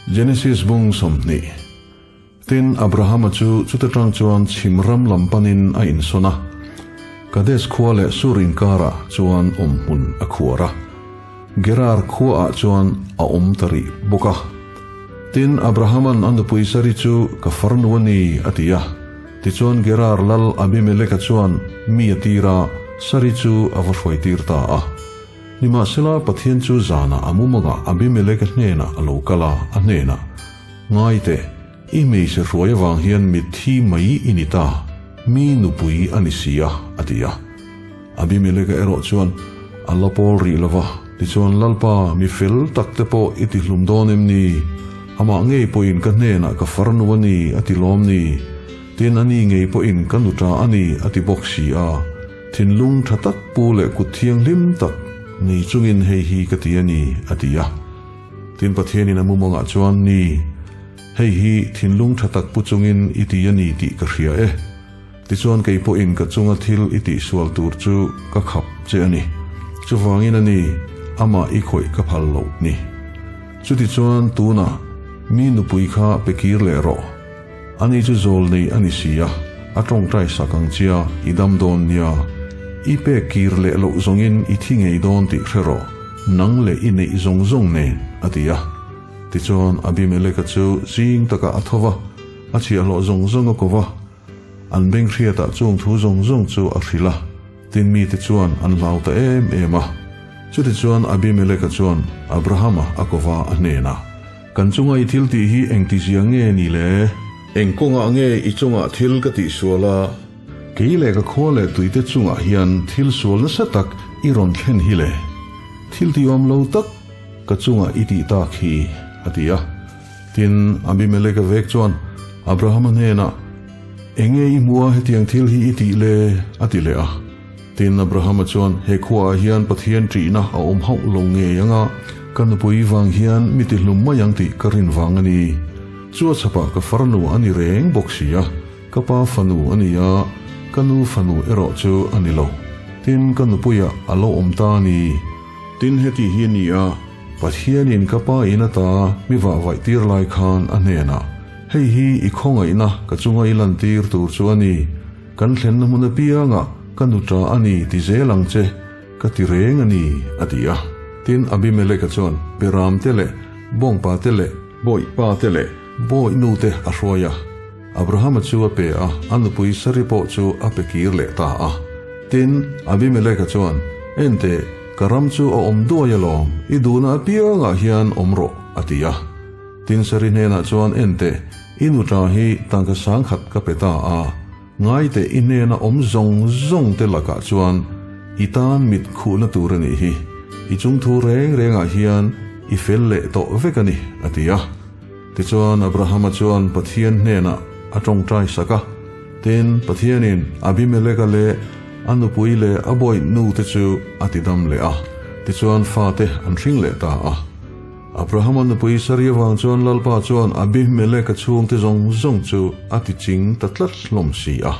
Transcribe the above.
Genesis bung 20. Tin, Abrahama chu chuta tang chuan chhim ram lam panin a insawn a, Kades khua leh Sur inkarah chuan awmhmun a khuar a, Gerar khuaah chuan a awm ta rih bawk a. Tin, Abrahaman a nupui Sari chu, Ka farnu a ni, a ti a. Tichuan Gerar lal Abimeleka chuan mi a tir a, Sari chu a va hruaitir ta a. Nimahsela, Pathian chu zanah a mumangah Abimeleka hnenah a lo kal a, a hnenah, Ngai teh, i hmeichhe hruai avang hian mitthi mai i ni ta, mi nupui a ni si a, a ti a. Abimeleka erawh chuan a la pawl rih lo va, tichuan, Lalpa, mi fel tak te pawh i ti hlum dawn em ni? Amah ngei pawhin ka hnenah ka farnu a ni, a ti lawm ni? Tin, ani ngei pawhin ka nuṭa a ni, a ti bawk si a. Thinlung tha tak pu leh kut thianghlim tak ni chungin hei hi ka ti a ni, a ti a. Tin, Pathianin a mumangah chuan, Ni, hei hi thinlung tha tak pu chungin i ti a ni tih ka hria e. Tichuan kei pawhin ka chunga thil i tihsual tur chu ka khap che a ni. Chuvangin a ni, amah i khawih ka phal loh ni. Chutichuan tunah mi nupui kha pe kir leh rawh. Ani chu zawl nei a ni si a, a tawngtai sak ang chia i dam dawn nia. I pek kir leh loh zawngin i thi ngei dawn tih hre rawh, nang leh i neih zawng zawng nen, a ti a. Tichuan Abimeleka chu zing takah a tho va, a chhiahhlawh zawng zawng a ko va. An beng hriatah chung thu zawng zawng chu a hrilh a, tin mite chuan an hlau ta em em a. Chutichuan Abimeleka chuan Abrahama a ko va a hnenah, Kan chunga i thil tih hi engtizia nge ni le? Eng kawngah nge i chungah thil ka tihsual a? Kei leh ka khua leh tuite chungah hian thil sual nasa tak i rawn thlen hi le? Thil tihawm lo tak ka chungah i tih tak hi, a ti a. Tin, Abimeleka vek chuan Abrahama hnenah, Enge i hmuh a hetiang thil hi i tih le? a ti leh a. Tin, Abrahama chuan, He khuaah hian Pathian ṭihna a awm hauh lo ngei anga ka nupui vang hian mi tihlum mai ang tih ka rin vang a ni. Chu a chhapah ka farnu a ni reng bawk si a, ka pa fanu a ni a, ka nu fanu erawh chu a ni lo. Tin, ka nupuiah a lo awm ta a ni. Tin, heti hi a ni a. Pathianin ka pa in ata mi vahvaih tir lai khan a hnenah, Hei hi i khawngaihna ka chunga i lantir tur chu a ni, kan thlenna hmun apiangah ka nuṭa a ni ti zel ang che, ka ti reng a ni, a ti a. Tin, Abimeleka chuan Beram te leh Bawngpa te leh Bawihpa te leh Bawihnu te a hruai a. Abrahama chu a pe a, a nupui Sari pawh chu a pe kir leh ta a. Tin, Abimeleka chuan, Enteh, ka ram chu a awm duai alawm, i duhna apiangah hian awm rawh, a ti a. Tin, Sari hnenah chuan, Enteh, i nuṭa hi tangka sangkhat ka pe ta a, ngaiteh i hnena awm zawng zawng te lakah chuan i tan mit khuhna tur a nih hi, i chungthu reng rengah hian i fel leh tawh vek a ni, a ti a. Tichuan, Abrahama chuan Pathian hnenah a tawngtai sak a. Tin, Pathianin Abimeleka leh a nupui leh a bawih nute chu a tidam leh a, tichuan fate an hring leh ta a. Abrahama nupui Sari avang chuan Lalpa chuan Abimeleka chhungte zawng zawng chu a tiching ta tlat hlawm si a.